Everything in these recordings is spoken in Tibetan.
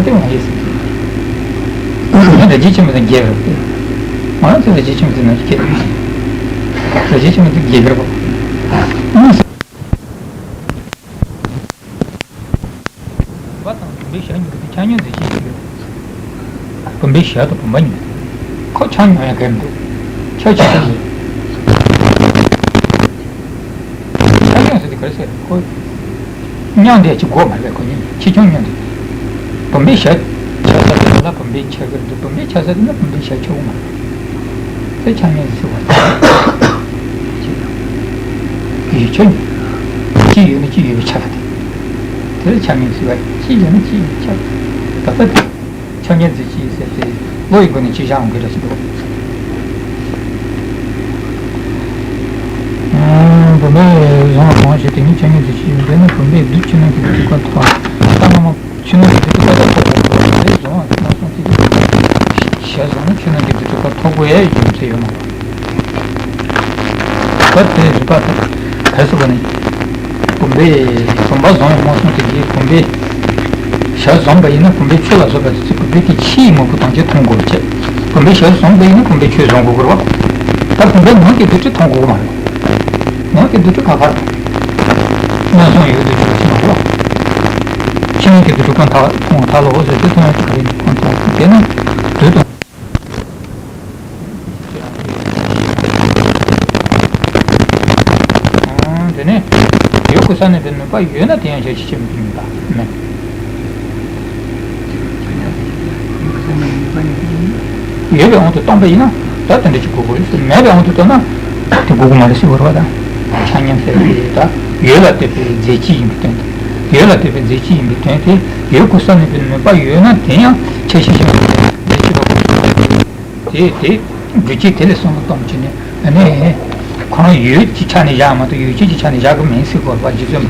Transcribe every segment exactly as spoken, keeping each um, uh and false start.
དེ་མ་ཡིན་ཟེར། ང་རྡོ་རྗེ་ཆེན་པོ་དང་རྒྱལ་བར་སྐྱེས། ང་ཚོ་རྡོ་རྗེ་ཆེན་པོ་དེ་ན་སྐྱེས། རྡོ་རྗེ་ཆེན་པོ་དེ་རྒྱལ་བར་སྐྱེས། བུམ་པ་དང་བུམ་པའི་ཞལ་གཉིས་ཀྱི་ཆ་སྙོམས་མཛད་ཅེས་ཞུས། བུམ་པའི་ཞལ་དང་བུམ་པ་གཉིས་ཁོ་ཆ་སྙོམས་ཡང་གལ་མི་འདུག་ཁྱོད་ཆ་སྙོམས་ཟེར་དེ་ག་རེ་ཟེར། ཁོ་མཉམ་དེ་ཅི་དགོས་མ་རེད། ཁོ་གཉིས་ཆེ་ཆུང་མཉམ་དེ། བུམ་པའི་ཞལ་ཆ་ས་དེ་ལ་བུམ་པའི་ཆ་གི་རེད་འདུག་བུམ་པའི་ཆ་ས་དེ་ན་བུམ་པའི་ཞལ་ཆ་གི་མ་རེད། དེ་ཆ་སྙོམས་ཟེར་བ་རེད། ཡོད་ཆོས་གཅིག་ཡོད་ན་གཅིག་ཡོད་པའི་ཆ་ས་དེ། དེ་ལ་ཆ་སྙོམས་ཟེར་བ་གཅིག་ཡོད་ན་གཅིག་ཡོད་པའི་ཆ་ས་དེ། ད་ལྟ་དེ། ཆ་སྙོམས་མཛད་ཅེས་ཟེར་ཏེ་བློ་ཡི་སྒོ་ནས་ཅི་བཞག་འོང་གི་རེད་ཟེར་འདུག་ཨང་། བུམ་པས་བཟུང་བ་གང་ཞིག་དེ་ཉིད་ཆ་སྙོམས་མཛད་ཅེས་ཡིན་པས་ན། བུམ་པས་བསྡུས་ཕྱི་ནང་གི་བསྡུས་གྲུབ་པ་ཐོབ། ད་སྔ་མ་ཕྱི་ནང་གི་བསྡུས་གྲུབ་པ་ཐོབ་པ་དེ་བཟུང་བ་མངོན་སུམ་དེ་ཞལ་བཟུང་ན་ཕྱི་ནང་གི་བསྡུས་གྲུབ་པ་ཐོབ་དགོས་ཡ་ཡིན་ཚེ་ཡོད་མ་རེད། ད་དེ་རིགས་པ་དེ་གལ་སྲིད་པ་ནི། བུམ་པའི་བུམ་པ་བཟུང་བའི་མངོན་སུམ་དེ་གིས་བུམ་པའི་ཞལ་བཟུང་བ་ཡིན་ན་བུམ་པའི་ཆོས་ལ་སོགས་པ་དེ་ཚོས་བུམ་པའི་དེ་ཕྱི་ཡི་དངོས་པོ་ཐམས་ཅད་མཐོང་དགོས་པ་བྱས། བུམ་པའི་ཞལ་བཟུང་བ་ཡིན་ན་བུམ་པའི་ཆོས་བཟུང་དགོས་དགོས་རེད་བ། ད་བུམ་པའི་ནང་གི་བསྡུས་གྲུབ་མཐོང་དགོས་ཀྱི་མ་རེད། ནང་གི་བསྡུས་གྲུབ་ག་པར་མངོན་སུམ་ཡོད་བསྡུས་གྲུབ་ཕྱི་མ་རེད་བ། ཕྱི་ནང་གི་བསྡུས་གྲུབ་གང་ཐག་མཐོང་ཐག་ལ་འོ་ཟེར་དུས་མཐོང་ཡ་ག་རེ་མཐོང་ཐག་དེ་ནི་བསྡུས་དང་། དེ་ནས་ཡུལ་ཀུན་ས་གནས་པའི་ནུས་པ་ཡོད་ན་དེ་ཡང་ཁྱད་ཆོས་ཅན་མིན་པ་མེད། ཡོད་པའི་དབང་དུ་བཏང་པ་ཡིན་ན་ད་དེ་འདྲ་ཅིག་དགོས་ཀྱི་རེད་ཟེར། མེད་པའི་དབང་དུ་བཏང་ན་དེ་དགོས་ཀྱི་མ་རེད་ཟེར་བ་རེད་བ། ད་ཆ་སྙོམས་ཟེར་དེ་ད་ཡོད་ལ་ལྟོས་པའི་རྫས་གཅིག་ཡིན་པའི་དོན་དེ། ཡོད་ལ་ལྟོས་པའི་རྫས་གཅིག་ཡིན་པའི་དོན་དེ་ཡུལ་ཀུན་ས་གནས་པའི་ནུས་པ་ཡོད་ན་དེ་ཡང་ཁྱད་ཆོས་ཅན་མིན་པ་རྫས་གཅིག་པ་དེ་དེ་སྒྲུབ་བྱེད་དེ་ལས་གསུངས་པ་ཙམ་གྱིས་ནི་ཨ་ནི་ཁོ་རང་ཡོད་ཀྱི་ཆ་ནས་བཞག་མ་གཏོགས་ཡོད་བྱེད་ཀྱི་ཆ་ནས་བཞག་གི་མིན་ཟེར་དགོས་པ་རྗེ་བཙུན་པ།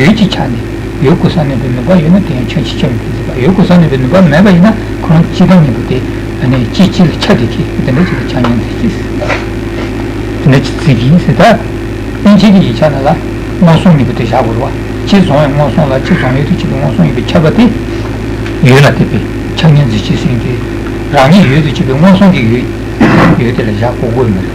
ཡོད་ཀྱི་ཆ་ནས་ཡུལ་ཀུན་ས་གནས་པའི་ནུས་པ་ཡོད་ན་དེ་ཡང་ཁྱད་ཆོས་ཅན་མིན་ཟེར་བ། ཡུལ་ཀུན་ས་གནས་པའི་ནུས་པ་མེད་པ་ཡིན་ན་ཁོ་རང་གཅིག་དང་གཉིས་པོ་དེ་ཨ་ནི་གཅིག་གཅིག་ལ་ཁྱབ་བསྡད་ཀྱི་དེ་འདྲ་ཅིག་ལ་ཆ་སྙོམས་ཟེར་གྱི་ཟེར། དེ་འདྲ་ཅིག་བརྩི་གི་ཡིན་ཟེར་ད། ཕན་ཆད་ཀྱི་ཡིག་ཆ་ནང་ལ་མངོན་སུམ་ཡིན་པ་དེ་བཞག་དགོས་རེད་བ། ཅི་བཟུང་བའི་མངོན་སུམ་ལ་ཅི་བཟུང་ཡོད་དུ་བྱེད་པའི་མངོན་སུམ་ཡིན་པས་ཁྱབ་པ་དེ། ཡོད་ལ་ལྟོས་པའི་ཆ་སྙོམས་མཛད་ཅེས་ཟེར་གྱི། རང་ཉིད་ཡོད་དུ་བྱེད་པའི་མངོན་སུམ་གྱི་ཡོད། ཡོད་དེ་ལ་བཞག་གོ་དགོས་མི་རེད།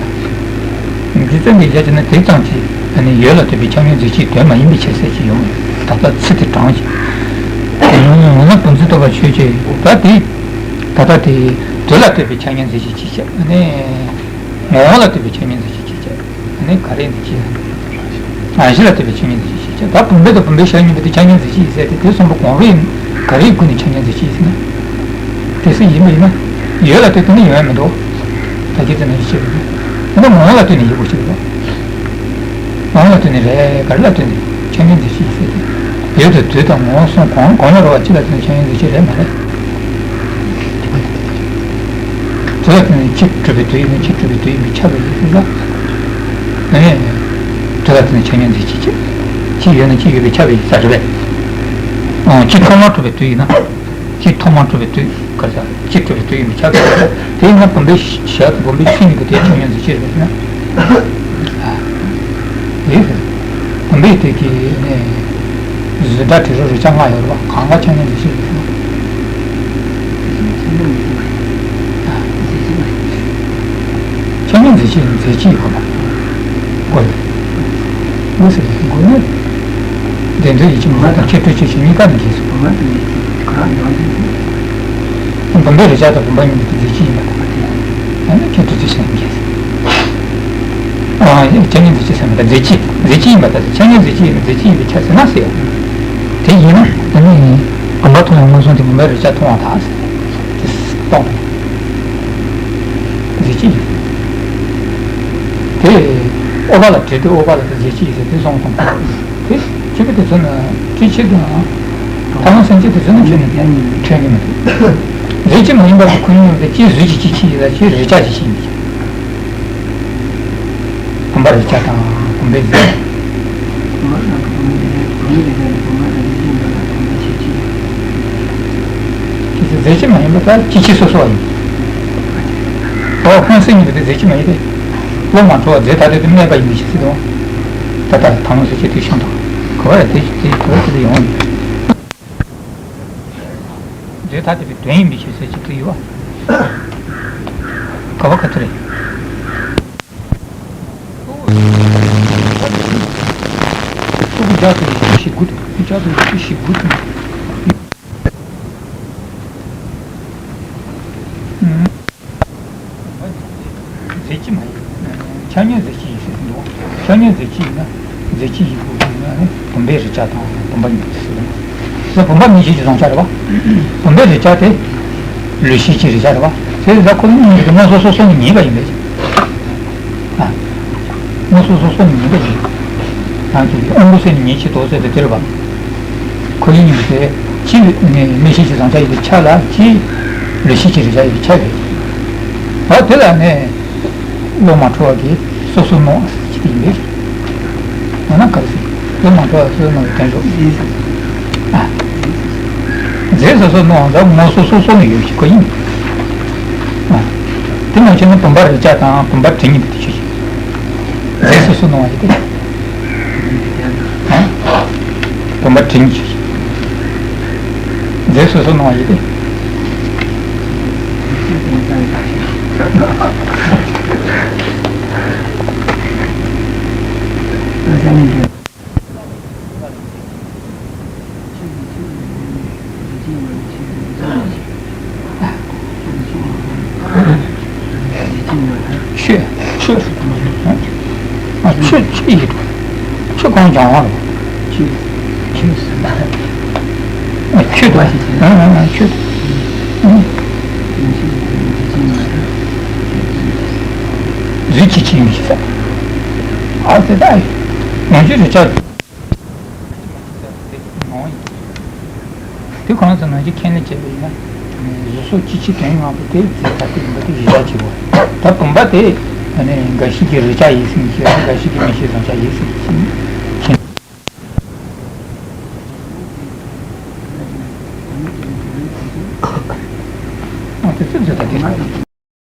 རྗེ་བཙུན་པས་བཞག་བྱས་ན་དེ་ཙམ་གྱིས་ཨ་ནི་ཡོད་ལ་ལྟོས་པའི་ཆ་སྙོམས་མཛད་ཅེས་དོན་མ་ཡིན་པའི་ཕྱིར་ཟེར་གྱི་ཡོང་བས་ད་ལྟ་ཚིག་དེ་དྲངས་ཤིང་། འོ་ན་བུམ་འཛིན་རྟོགས་པ་ཆོས་ཅན། ད་དེ། ད་ལྟ་དེ། དུས་ལ་ལྟོས་པའི་ཆ་སྙོམས་མཛད་ཅེས་ཅི་བྱ། ཨ་ནི། ངོ་བོ་ལ་ལྟོས་པའི་ཆ་སྙོམས་མཛད་ཅེས་ཅི་བྱ། ཨ་ནི་ག་རེ་འདི་ཅི། ཨ་གཞི་ལ་ལྟོས་པའི་ཆ་སྙོམས་མཛད་ཅེས་ཅི་བྱ། ད་བུམ་པ་དང་བུམ་པའི་ཞལ་གཉིས་པོ་དེ་ཆ་སྙོམས་མཛད་ཅེས་ཟེར་ཏེ་དེ་གསུམ་པོ་གང་རུང་ག་རེའི་སྒོ་ནས་ཆ་སྙོམས་མཛད་ཅེས་ཟེར་ན། དེ་སུ་ཡིན་པ་ཡིན་ན། ཡོད་ལ་ལྟོས་ཏེ་ནི་ཡོང་ཡ་མི་འདུག་ད་ཁྱེད་ཚོ་ནི་ཤེས་དགོས། ད་ངོ་བོ་ལ་ལྟོས་ནས་ཡིན་དགོས་ཤེས་དགོས། ངོ་བོ་ལ་ལྟོས་ནས་རེད་ག་རེ་ལ་ལྟོས་ནས་ཆ་སྙོམས་མཛད་ཅེས་ཟེར་ཏེ། ཡོད་དེ་དུས་དང་ངོ་བོ་གསུམ་གང་གང་ལ་རོ་བ་གཅིག་ལ་ལྟོས་ནས་ཆ་སྙོམས་མཛད་ཅེས་རེད་མ་རེད། དུས་ལ་བརྟེན་ནས་ཕྱི་གྲུབ་པའི་དུས་ཡིན་ན་ཕྱི་གྲུབ་པའི་དུས་ཡིན་པས་ཁྱབ་པ་ཡིན་ཟེར་ན། ཨེ། དུས་ལ་བརྟེན་ནས་ཆ་སྙོམས་མཛད་ཅེས་བྱེད། ཕྱི་ཡོད་ན་ཕྱི་ཡོད་པས་ཁྱབ་པ་ཡིན་ས་རེད་པས། ཨང་། ཕྱི་ཐོག་མར་གྲུབ་པའི་དུས་ཡིན་ན། ཕྱི་ཐོག་མར་གྲུབ་པའི་དུས་ག་ས་ཕྱི་གྲུབ་པའི་དུས་ཡིན་པས་ཁྱབ་པ་ཡིན་ན། དེ་ཡིན་ན་བུམ་པའི་ཞལ་དང་བུམ་པའི་ཆོས་གཉིས་པོ་དེ་ཆ་སྙོམས་མཛད་ཅེས་རེད་ཟེར་ན། ཨེ། བུམ་པའི་དུས་ཀྱི་ནས། བཟོད་ཟླ་དྲི་རོ་རེག་བྱ་ལྔ་ཡོད་རེད་བ། གང་ག་ཆ་སྙོམས་མཛད་ཅེས་རེད་ཟེར་ན། ཆ་སྙོམས་མཛད་ཅེས་མཛད་ཅེས་ཡོད་པ་དགོས་རེད། དགོས་ཟེར་དགོས་ནས། བདེན་དོན་ཡིད་ཆེས་མ་དང་ཁྱད་འཕགས་ཆོས་ཅན་གཉིས་ཀ་ནི་འགལ་སོང་། བུམ་པའི་རེག་བྱ་དང་བུམ་པ་གཉིས་ཀྱི་མཛད་ཅེས་ཡིན་པ་དང་། ཨ་ནི་ཁྱད་འཕགས་ཆོས་ཅན་གཉིས་ཀྱི། ཨ། ཆ་སྙོམས་མཛད་ཅེས་ཟེར་མི་དང་མཛད་ཅེས་མཛད་ཅེས་ཡིན་པ་དང་ཆ་སྙོམས་མཛད་ཅེས་ཡིན་ན་མཛད་ཅེས་ཡིན་པས་ཁྱབ་ཟེར་ན་ཟེར་ཡ། དེ་ཡིན་ན་ཨ་ནི་བུམ་པ་མཐོང་བའི་མངོན་སུམ་དེ་བུམ་པའི་རེག་བྱ་མཐོང་བ་དང་ཟེར། དེ་སྟོང་། མཛད་ཅེས་ཡིན། དེ་ཨོ་བ་ལ་བྲེལ་ཏེ་ཨོ་བ་ལ་དེ་མཛད་ཅེས་ཡིན་ཟེར་དེ་སོང་ཙང་། དེ་ཆོས་པ་དེ་ཚོ་ནི་སྤྲོས་ཆོས་དང་། ཐ་མ་སེམས་ཅན་དེ་ཚོ་ནི་ཆོས་ནི་ཁྱོད་ནི་མི་འདུག་མཛད་ཅེས་མ་ཡིན་པ་དེ་ཁོ་ཡིན་ཡང་དེ་ཅིའི་བཟོད་ཅིག་ཅིག་ཅིག་ཡིན་ལ་ཅིའི་རེག་བྱ་ཅིག་ཅིག་ཡིན་ཀྱང་། བུམ་པ་རེག་བྱ་དང་བུམ་པའི་རྫས། ཁྱེད་ཚོ་རྫས་ཅིག་མ་ཡིན་པ་ལྟར་ཅི་ཕྱིར་སོ་སོ་བ་ཡིན། འོ་ཧོན་སྲི་གཉིས་པོ་དེ་རྫས་ཅིག་མ་ཡིན་པས། བློ་མ་གྲོལ་བ་རྫས་ཐ་དད་དུ་གནས་པ་ཡིན་པའི་ཕྱིར་ཟེར་དང་། ད་ལྟ་དང་པོ་ཟེར་ཅེས་དེ་ཤོང་དང་། གོ་བ་ར་དེ་ཅིག་དེ་གོ་བ་དེ་ལ་ཡོང་ཡིན། དེ་ཐ་དད་པའི་དོན་ཡིན་པའི་ཕྱིར་ཟེར་གྱི་དེ་ཡོད་པ། ག་བ་ག་ཚོད་རེད། སོགས་པའི་རྒྱ་ཚོ་ཡི་ཤེས་དགུ་དང་། རྒྱ་ཚོ་ཡི་ཤེས་དགུ་དང་། རྫས་གཅིག་མ་ཡིན། ཆ་མཉམ་རྫས་གཅིག་ཡིན་ཟེར་གྱི་འདུག་ཆ་མཉམ་རྫས་གཅིག་ཡིན་ན། རྫས་གཅིག་ཡིན་དགོས་ཀྱི་ཡིན་ན་ནི་བུམ་པའི་རིགས་ཆ་དང་བུམ་པ་གཉིས་ཟེར་གྱི་འདུག་ལ་བུམ་པ་མིག་ཤེས་ཀྱི་བཟང་ཆ་རེད་པ། བུམ་པའི་རིགས་ཆ་དེ་ལུས་ཤེས་ཀྱི་རིགས་ཆ་རེད་པ། དེ་ལ་ཁོ་གཉིས་ཀྱི་མངོན་སུམ་སོ་སོ་ནས་ངེས་པ་ཡིན་པས། ཨ། མངོན་སུམ་སོ་སོ་ནས་ངེས་པ་ཡིན། རང་གི་དབང་པོ་སེམས་ཉིད་ཀྱི་དོགས་ཟེར་བའི་དེ་རེད་པ། ཁོ་གཉིས་ཀྱི་གཅིག་ནི་མིག་ཤེས་ཀྱི་བཟང་ཆ་ཡིན་པའི་ཆ་ལ་གཅིག་ལུས་ཤེས་ཀྱི་རིགས་ཆ་ཡིན་པའི་ཆ་རེད། ཨ་དེ་ལ་ནི། བློ་མ་འཕྲོ་བ་གིས་སོ་སོར་སྣང་བ་ཟེར་གྱི་ཡིན་པས། འོ་ན་ག་རེ་ཟེར། བློ་མ་འཕྲོ་བ་སོ་སོར་སྣང་བའི་དོན་རེད། ཨ། རྫས་སོ་སོར་སྣང་བ་ལ་མངོན་སུམ་སོ་སོ་ནས་ཡོད་ཀྱི་ཁོ་ཡིན། ཨ། དེ་མ་བྱས་ན་བུམ་པ་རིགས་ཆ་དང་བུམ་པ་དེ་གཉིས་པོ་དེ་ཆོས་ཅན། རྫས་སོ་སོར་སྣང་བ་ཡིན་ཏེ། ཨ། བུམ་པ་དེ་གཉིས་ཆོས་ཅན། རྫས་སོ་སོར་སྣང་བ་ཡིན་ཏེ། ཆོས། ཆོས། ཨ། ཆོས། ཆོས་ཡིན། ཆོས་གང་སྦྱང་བ་རེད། ཆོས། ཆོས། ཨ། ཆོས་དང་། ཨ། ཨ། ཨ། ཆོས། ཨ། རྫས་གཅིག་ཡིན་ཞེས་ཟེར། ཨ་དེ་ལྟ་ཡིན། ཡང་ཅིག་རེ་ཆགས། དེ་གང་ཟེར་ན་ཅིག་ཁས་ལེན་བྱས་པ་ཡིན་ན། གཟུགས་སོགས་ཅི་མཆིས་དོན་ལྔ་པོ་དེ་རྫས་ཐ་དད་ཡིན་པ་དེ་གཞི་བཞག་བྱེད་དགོས། ད་བུམ་པ་དེ་ནི་འགའ་ཞིག་གིས་རིགས་ཆ་ཡིན་ཟེར་གྱི། འགའ་ཞིག་གིས་མིག་ཤེས་བཟང་ཆ་ཡིན་ཟེར་གྱི། ཨ་དེ་ཚོ་རྫས་ཐ་དད་ཡིན་པ་རེད།